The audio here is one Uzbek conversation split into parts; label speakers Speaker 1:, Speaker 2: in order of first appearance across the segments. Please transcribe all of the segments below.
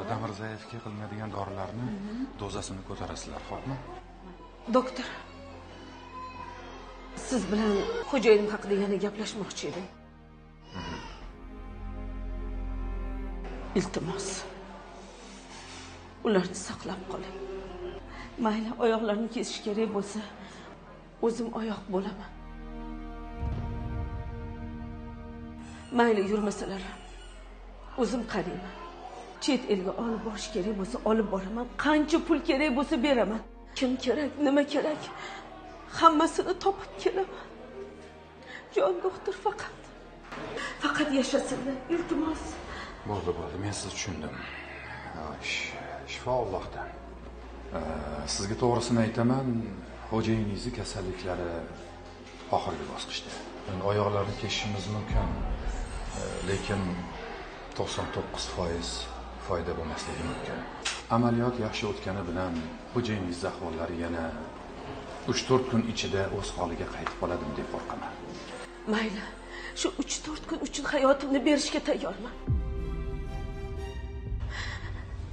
Speaker 1: Damirzayevga qilinadigan dorilarni dozasini ko'tarasizlar, xo'pmi?
Speaker 2: Doktor, siz bilan xo'jayinim haqida yana gaplashmoqchi edim. Iltimos, ularni saqlab qoling. Mayli, oyoqlarini kesish kerak bo'lsa, o'zim oyoq bo'laman. Mayli, yurmasalar ham o'zim qarayman. Chet elga olib borish kerak bo'lsa, olib boraman. Qancha pul kerak bo'lsa beraman. Kim kerak, nima kerak, hammasini topib kelaman. Jon doktor, faqat yashasinlar, iltimos.
Speaker 1: Bo'ldi, bo'ldi, men sizni tushundim. Shifo Allohdan. Sizga to'g'risini aytaman, xo'jayiningizni kasalliklari oxirgi bosqichda. Endi oyoqlarini kesishimiz mumkin, lekin 99% foyda bo'lmasligi mumkin. Amaliyot yaxshi o'tgani bilan xo'jayiningiz ahvollari yana 3-4 kun ichida o'z holiga qaytib qoladimi deb qo'rqaman.
Speaker 2: Mayli, shu 3-4 kun uchun hayotimni berishga tayyorman.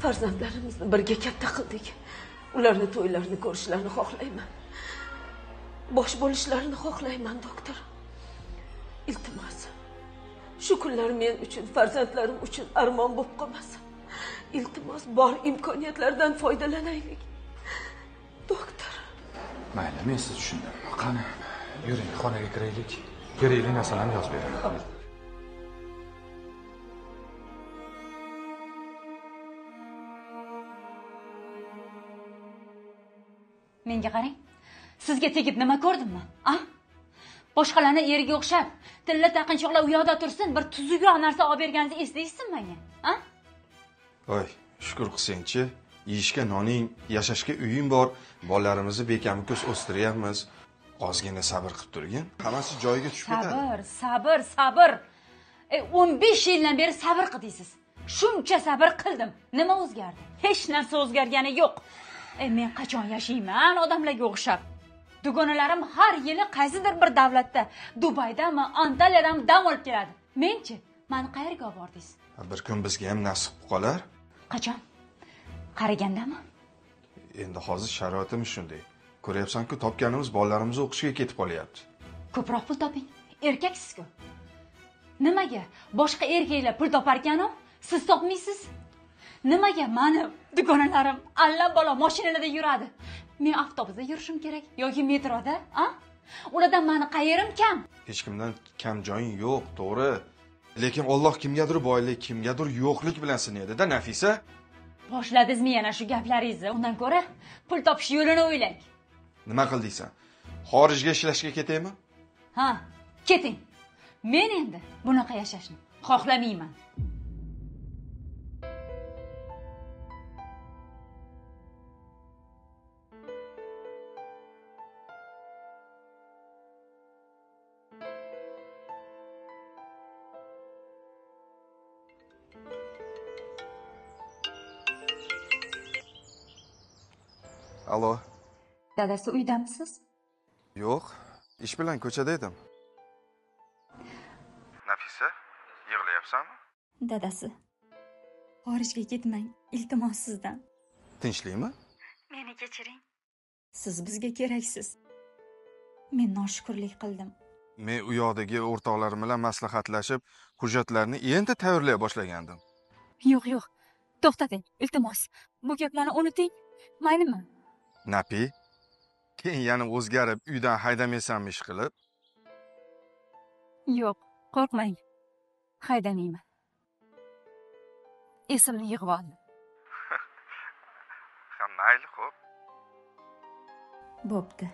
Speaker 2: Farzandlarimizni birga katta qildik. Ularni to'ylarini ko'rishlarini xohlayman. Bosh bo'lishlarini xohlayman, doktor. Iltimos. Shu kunlar men uchun, farzandlarim uchun armon bo'lib qolmasin. Iltimos, bor imkoniyatlardan foydalanaylik. Doktor.
Speaker 1: Mayli, men sizni tushundim. Qani, yuring, xonaga kiraylik. Kerakli narsalarni yozib beraman.
Speaker 3: Menga qarang. Sizga tegib nima ko'rdimmi? A? Boshqalarni eriga o'xshab, tilla taqinchoqlar u yoqda tursin, bir tuzukroq narsa olib berganingizni eslaysizmi menga? A?
Speaker 4: Voy, shukr qilsangchi, yeyishga noning, yashashga uying bor, bolalarimizni bekami-ko'z o'stiryapmiz. Ozgina sabr qilib turgin, hammasi joyiga tushib ketadi.
Speaker 3: Sabr, sabr, sabr. 15 yildan beri sabr qildingiz. Shuncha sabr qildim. Nima o'zgardi? Hech narsa o'zgargani yo'q. Men qachon yashayman odamlarga o'xshab? Dugonalarim har yili qaysidir bir davlatda, Dubaydami, Antaliyadami dam olib keladi. Menchi, meni qayerga olib bordingiz?
Speaker 4: Bir kun bizga ham nasib qilib qolar.
Speaker 3: Qachon? Qaragandami?
Speaker 4: Endi hozir sharoitimiz shunday. Ko'ryapsan-ku, topganimiz bolalarimiz o'qishga ketib qolyapti.
Speaker 3: Ko'proq pul toping. Erkaksiz-ku. Nimaga boshqa erkaklar pul topar ekan-u, siz topmaysiz? Nimaga mani dugonalarim allabalo mashinalarda yuradi? Men avtobusda yurishim kerak yoki metroda, a? Ulardan mani qayerim kam?
Speaker 4: Hech kimdan kam joying yo'q, to'g'ri. Lekin Alloh kimgadir boylik, kimgadir yo'qlik bilan sinaydi-da, Nafisa.
Speaker 3: Boshladingizmi yana shu gaplaringizni? Undan ko'ra pul topish yo'lini o'ylang.
Speaker 4: Nima qildingsan? Xorijga ishlashga ketaymi?
Speaker 3: Ha, keting. Men endi bunaqa yashashni xohlamayman.
Speaker 4: Alo.
Speaker 5: Dadasi uydamisiz?
Speaker 4: Yo'q, ish bilan ko'chada edim. Nafisa, yig'layapsanmi?
Speaker 5: Dadasi, xorijga ketmang, iltimos sizdan.
Speaker 4: Tinchlikmi?
Speaker 5: Meni kechiring. Siz bizga keraksiz. Men noshukrlik qildim.
Speaker 4: Men u yoqdagi o'rtoqlarim bilan maslahatlashib, hujjatlarni endi tayyorlay boshlagandim.
Speaker 5: Yo'q, yo'q. To'xtating, iltimos. Bu gaplarni unuting. Maylimi?
Speaker 4: Napi, keyin yana o'zgarib uydan haydamaysanmi ish qilib?
Speaker 5: Yo'q, qo'rqmang. Haydamayman. Esimni yig'ib oldim.
Speaker 4: Ha, mayli, xo'p.
Speaker 5: Bo'pti.